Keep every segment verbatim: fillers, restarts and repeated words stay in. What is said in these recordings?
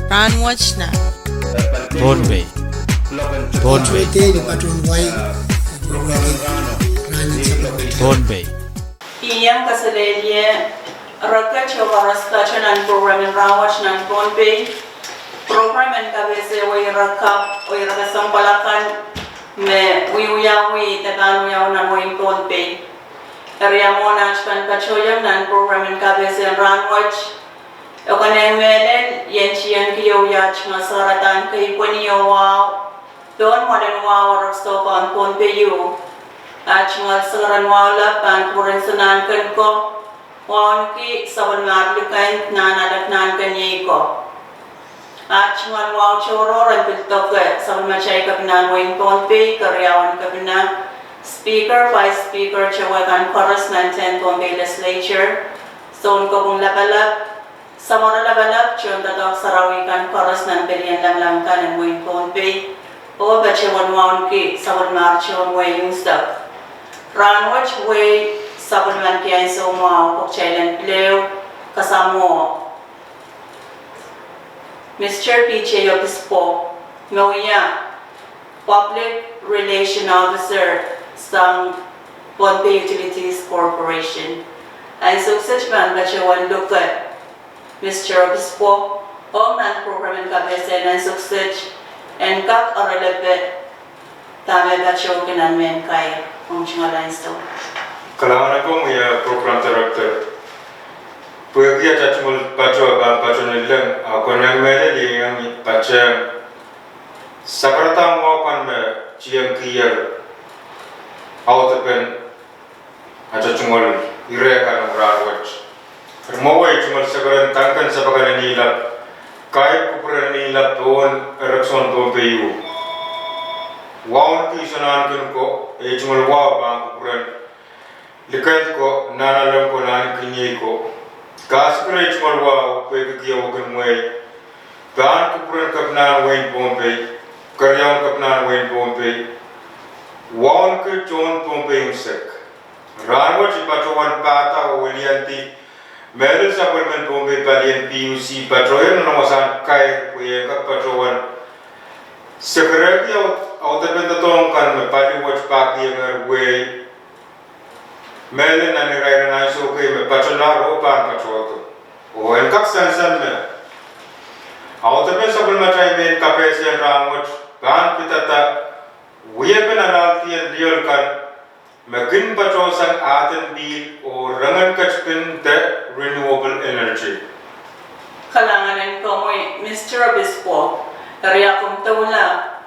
Rahnwet nan Pohnpei. Pohnpei. Pohnpei. Ih, kasalelie reket oh koaros pato nan program en Rahnwet nan Pohnpei. Program en kapehse wei ire kapw oh ire kesempwal akan me wiewiawi de pahn wiawi nan wehin Pohnpei. Eri ia mwomwen aht pahn patohiong nan program en kapehse en rahnwet? E konehng mehlel, I en tiengki oh ia tungoal sakaradahn kei pweni oh wahu pohn mwoalen wahu erekiso kan Pohnpei ieu. Ia tungoal sakaradahn wahu lap pahn kupwuren Sanahnken ko, wauneki sapwellimahr Likend, Nahnalek, Nahnkeniei ko. Ia tungoal wahu tohrohr en pil doke sapwellimatail kepinahn wehin Pohnpei, keriaun kepina, Speaker, Vice Speaker, towehkan koaros nan tehn Pohnpei Legislature, sounkopwung lapalap, samworo lapalap, tohndoadoahk sarawi kan koaros nan pelien lamalam kan en wehin Pohnpei, oh patohwan wauneki sapwellimahr tohn wehi unsek. Rahnwet wehi sapwellimanki ansou mwahu, pwe kitail en pil ehu kasamwo Mister P J Obispo, me wia Public Relation Officer sang Pohnpei Utilities Corporation. Ansou kiset I pahn patohwan luke Mister Obispo ong nan program en kapehse en ansou kiset en kak oarelepe dahme patohki nan mehn kair. Omw tungoal ansou. Kalahngan en komwi, eh, program director. Pwehki atail tungoal pato pahn pato ni leng, a konehng mehlel iei I pahn patehng sakaradahn wahu kan me tiengkier audepen atail tungoal ire kan en rahnwet. Eri mwowe I tungoal sekeren Duncan Sapakalen Ihlap, kair kupwuren Ihlap pohn erekison Pohnpei ieu. Wauneki Sanahnken ko, ei tungoal wahu pahn kupwuren Likend ko, Nahnalek ko, Nahnkeniei ko. Kasikira ei tungoal wahu pwehki kihong wekin mwehi pahn kupwuren kepinahn wehin Pohnpei, keriaun kepinahn wehin Pohnpei, wauneki tohn Pohnpei unsek. Rahnwet I patohwan pahda oh wiliandi mehlel sapwellimen Pohnpei palien P U C patohiong nan wasahn kair pwe en kak patohwan sekerehki au-, audepen doadoahk kan me pali wet pahkihongehr wehi mehlel nan irair en ansou kei me patohlahr oh pahn patohdo. Oh en kak sansal me audepen sapwellimatail mehn kapehse en rahnwet pahn pidada wiepen alahldihen lioal kan me kin patohsang ahden pihl oh rengen ketipin de renewable energy. Kalahngan en komwi, Mister Obispo, eri ia komw doula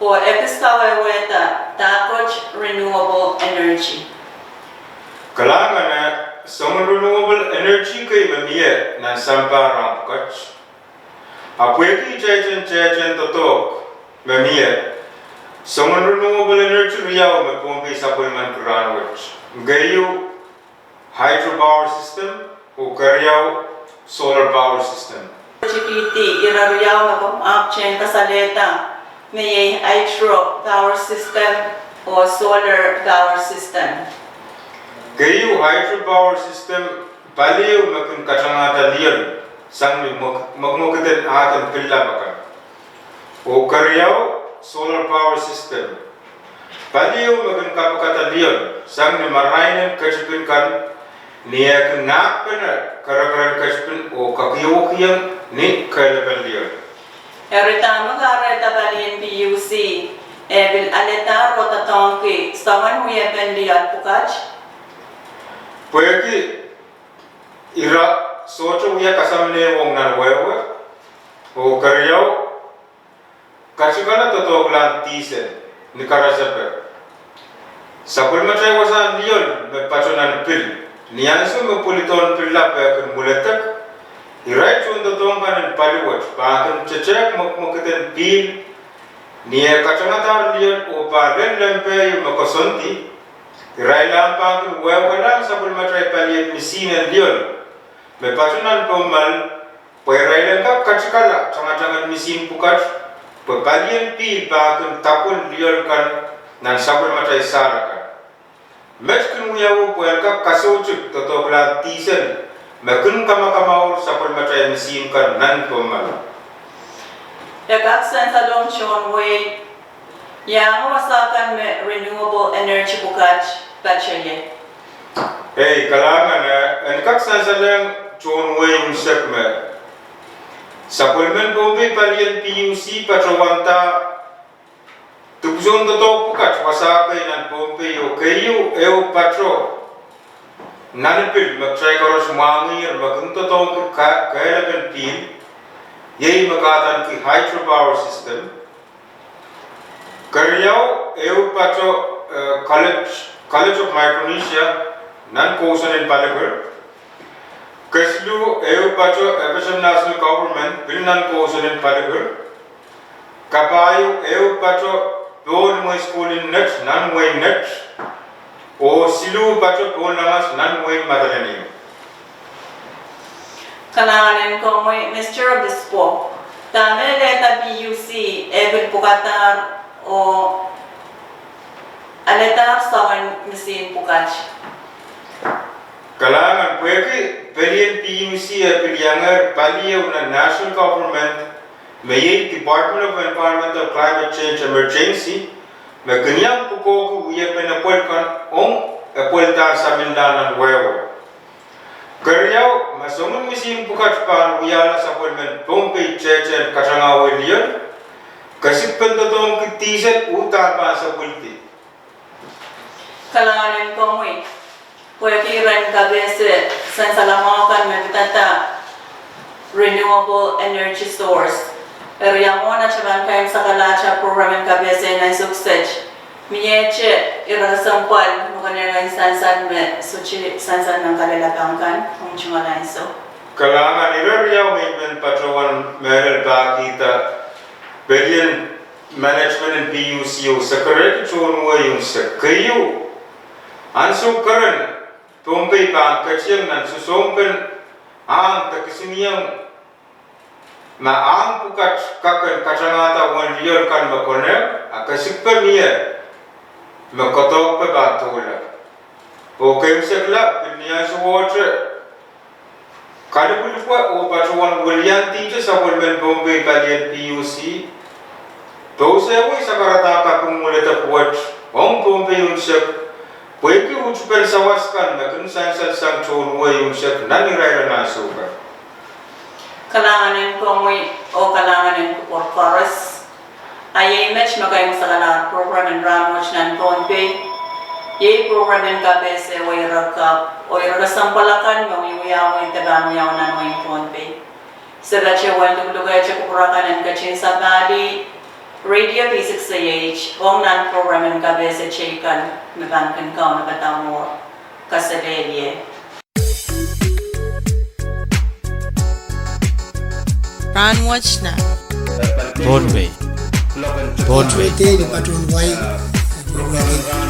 pwe ekis kawehwehda dahkot renewable energy? Kalahngan, eh, soangen renewable energy kei me mie nan sampah rahn pwukat. A pwehki iteiten, iteiten doadoahk me mie, soangen renewable energy riau me Pohnpei sapwellimanki rahnwet. Keieu hydropower system, oh keriau solar power system. Tikihdi ire riau me komw ahpwtehn kasalehda, me iei hydro power system oh solar power system. Keieu hydropower system, pali ehu me kin katangahda lioal sang ni mwek-, mwekmwekid en ahden pillap akan. Oh keriau solar power system, pali ehu me kin kapikada lioal sang ni marain en ketipin kan, ni eh kin nahkpene kerekeren ketipin oh kakiokiong ni kehlepen lioal. Eri dahme kahrehda palien P U C e pil aledahr oh doadoahngki soangen wiepen lioal pwukat? Pwehki ira sohte wia kasamwohng nan wehwe, oh keriau, katikala doadoahklahn dihsel ni karasepe. Sapwellimatail wasahn lioal me pato nan pil, ni ansou me pwilidohn pillap eh kin mwiledek, irail tohndoadoahk kan en pali wet pahn kin tetehk mwekmwekid en pihl, ni eh katangadahr lioal oh pahn lel lempe ieu me koasoandi, irail ahpw pahn kin wehwehla sapwellimatail palien misihn en lioal me pato nan Pohnmal, pwe irail en kak katikala tangatang en misihn pwukat, pwe palien pihl pahn kin dapwen lioal kan nan sapwellimatail sahl akan. Met kin wiawi pwe en kak kasoutik doadoahklahn dihsel me kin kamakamaur sapwellimatail misihn kan nan Pohnmal. E kak sansalohng tohn wehi iang wasa kan me renewable energy pwukat patohie. Ei, kalahngan, eh, en kak sansalehng tohn wehi unsek me sapwellimen Pohnpei palien P U C patohwanda dipwisoun doadoahk pwukat wasa kei nan Pohnpei oh keieu ehu pato nan ipil me kitail koaros mwahngih me kin doadoahngki ka-, kehlapen pihl, iei me kahdaniki hydropower system. Keriau, ehu pato, eh, College, College of Micronesia nan kousoan en Palikir. Kesiluh, ehu pato F S M National Government pil nan kousoan en Palikir. Kapahieu, ehu pato pohl mwehi sukuhl en Net nan wehin Net. Oh siluh pato pohl nangas nan wehin Madolenihmw. Kalahngan en komwi, Mister Obispo. Dahme lelehda P U C e pil pwukadahr oh alehdahr soangen misihn pwukat? Kalahngan, pwehki pelien P U C e pil iangehr pali ehu nan national government, me iei Department of Environmental Climate Change Emergency, me kin iang pwukoahki wiepen epwel kan ong epweldahn saminla nan wehwe. Keriau, ma soangen misihn pwukat pahn wiahla sapwellimen Pohnpei tehtehn katangahwe lioal, kesikpen doadoahngki dihsel uhdahn pahn sapwellidi. Kalahngan en komwi. Pwehki iren kapehse sansalamwahu kan me pidada renewable energy source, eri ia mwohn atail pahn kaimwisekala atail program en kapehse nan ansou kiset, miehte ire kesempwal me konehng en sansal me sohte sansal nan kalelapak kan ong tungoal ansou? Kalahngan, ire riau me I men patohwan mehlelpahkihda pelien management en P U C oh sekerehdi tohn wehi unsek. Keieu, ansou keren Pohnpei pahn ketieng nan sosounpen ahng de kisinieng, ma ahng pwukat kak en katangahda uwen lioal kan me konehng, a kesikpe mie me koadoahkpe pahn doula. Oh keimwseklahng pil ni ansowohte kalipwilipwe oh patohwan weliandihte sapwellimen Pohnpei palien P U C, pousehwei sakaradahn kaping mwuledek wet ong Pohnpei unsek, pwehki uhtipen sawas kan me kin sansal sang tohn wehi unsek nan irair en ansou kan. Kalahngan en komwi oh kalahngan en kupwur koaros. A iei met me kaimwisekala program en rahnwet nan Pohnpei, iei program en kapehse wehi ire kapw oh ire kesempwal akan me wiewiawi de pahn wiawi nan wehin Pohnpei. Se patohwan luhlukehte kupwur akan en ketin sapahl radio V six A H ong nan program en kapehse teikan me pahn kin kaunopada mwohn kaselehlie. Rahnwet nan Pohnpei. Pohnpei. Pohnpei, patohwan wai program en